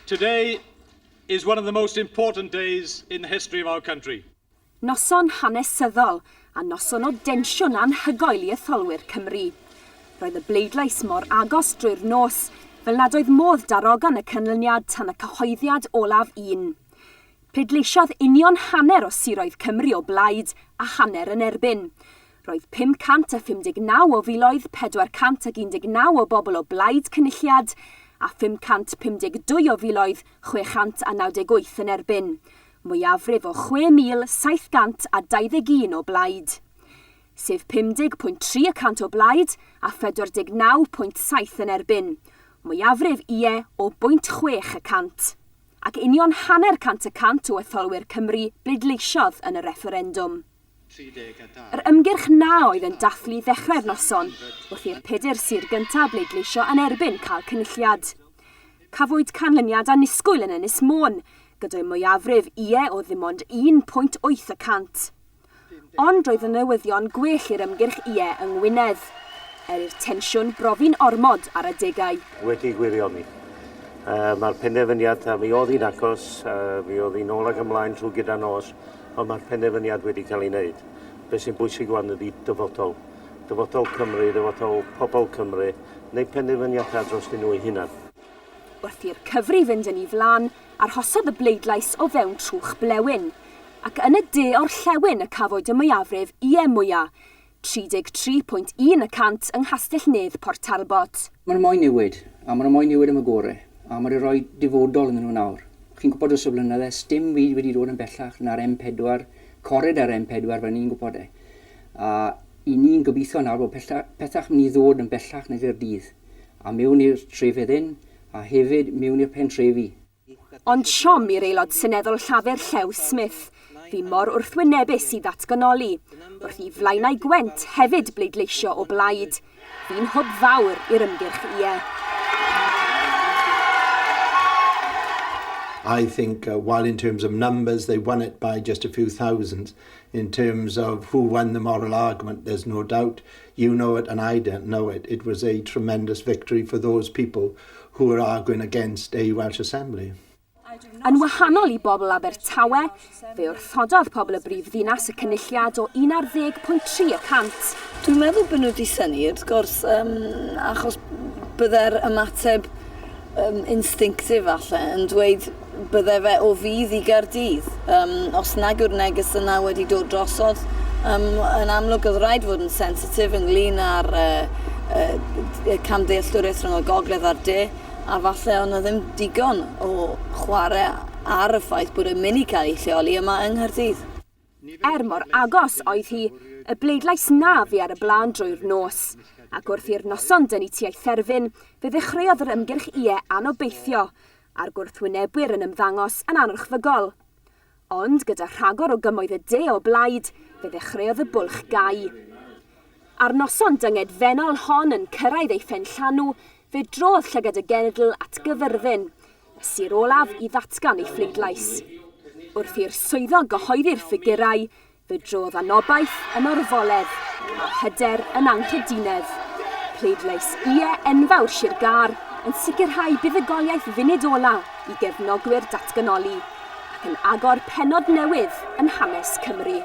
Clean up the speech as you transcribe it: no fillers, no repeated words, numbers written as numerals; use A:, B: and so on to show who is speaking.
A: Today is one of the most important days in the history of our country.
B: Noson hanesyddol a noson o densiwn anhygoel i etholwyr Cymru. Roedd y bleidlais mor agos drwy'r nos fel nad oedd modd darogan y canlyniad tan y cyhoeddiad olaf un. Pleidleisiodd union hanner o siroedd Cymru o blaid a hanner yn erbyn. Roedd 559 o filoedd 419 o bobl o blaid cynulliad a 552 o filoedd 698 yn erbyn, mwyafrif o 6,721 o blaid. Sef 50.3 y cant o blaid a 49.7 yn erbyn, mwyafrif ie o 0.6 y cant. Ac union hanner cant y cant o etholwyr Cymru bleidleisiodd yn y refferendwm. Yr ymgyrch na oedd yn dathlu ddechrau'r noson, wrth i'r pedair sir gyntaf bleidleisio yn erbyn cael cynulliad. Cafwyd canlyniad annisgwyl yn Ynys Môn, gyda'i mwyafrif ie o ddim ond 1.8 y cant. Ond roedd y newyddion gwell i'r ymgyrch ie yng Ngwynedd, er i'r tensiwn brofi'n ormod ar adegau.
C: Wedi gwirioni. Mae'r penderfyniad, a mi oedd hi'n agos, mi oedd hi'n ôl ac ymlaen trwy gyda nos, ond mae'r penderfyniad wedi cael ei wneud. Be sy'n bwysig wan ydy dyfodol. Dyfodol Cymru, dyfodol pobl Cymru, wneud penderfyniadau dros nhw eu hunan.
B: Wrth i'r cyfri fynd yn ei flaen, arhosodd y bleidlais o fewn trwch blewyn, ac yn y de orllewin y cafwyd y mwyafrif ie mwya, 33.1 y cant yng Nghastell Nedd Port Talbot.
D: Maen nhw moyn newid, a maen nhw moyn newid am y gore, a maen nhw'n rhoi dyfodol iddyn nhw nawr. Chi'n gwybod dros y blynydde, sdim byd wedi dod yn bellach na'r M4, cored ar M4 fel ni'n gwybod e. A i ni'n gobeithio nawr bod pethach mynd i ddod yn bellach na Gaerdydd, a mewn i'r trefyddin, a hefyd mewn i'r pentrefi.
B: Ond siom i'r aelod seneddol Llafur Llew Smith, fu mor wrthwynebus i ddatganoli, wrth i Flaenau Gwent hefyd bleidleisio o blaid. Fu'n hwb fawr i'r ymgyrch ie.
E: I think while in terms of numbers they won it by just a few thousands, in terms of who won the moral argument, there's no doubt. You know it and I don't know it. It was a tremendous victory for those people who were arguing against a Welsh Assembly.
B: Yn wahanol i bobl Abertawe, fe wrthododd pobl y brif ddinas y cynulliad o 11.3 y cant.
F: Dwi'n meddwl bod nhw wedi synnu, wrth gwrs, achos bydde'r ymateb instinctif falle yn dweud bydde fe o fudd i Gaerdydd. Os nag yw'r neges yna wedi dod drosodd, yn amlwg oedd rhaid fod yn sensitif ynglyn â'r camddealltwriaeth rhwng y gogledd a'r de, a falle oedd 'na ddim digon o chwarae ar y ffaith bod e'n mynd i cael ei lleoli yma yng Nghaerdydd.
B: Er mor agos oedd hi, y bleidlais na fu ar y blaen drwy'r nos. Ac wrth i'r noson dynnu tua'i therfyn, fe ddechreuodd yr ymgyrch ie anobeithio, a'r gwrthwynebwyr yn ymddangos yn anorchfygol. Ond gyda rhagor o gymoedd y de o blaid, fe ddechreuodd y bwlch gau. A'r noson dyngedfennol hon yn cyrraedd ei phenllanw, fe drodd llygad y genedl at Gyfyrddin, y sir olaf i ddatgan ei phleidlais. Wrth i'r swyddog gyhoeddi'r ffigurau, fe drodd anobaith yn orfoledd, a hyder yn anghredinedd. Pleidlais ie enfawr Sir Gâr yn sicrhau buddugoliaeth funud ola i gefnogwyr datganoli, ac yn agor pennod newydd yn hanes Cymru.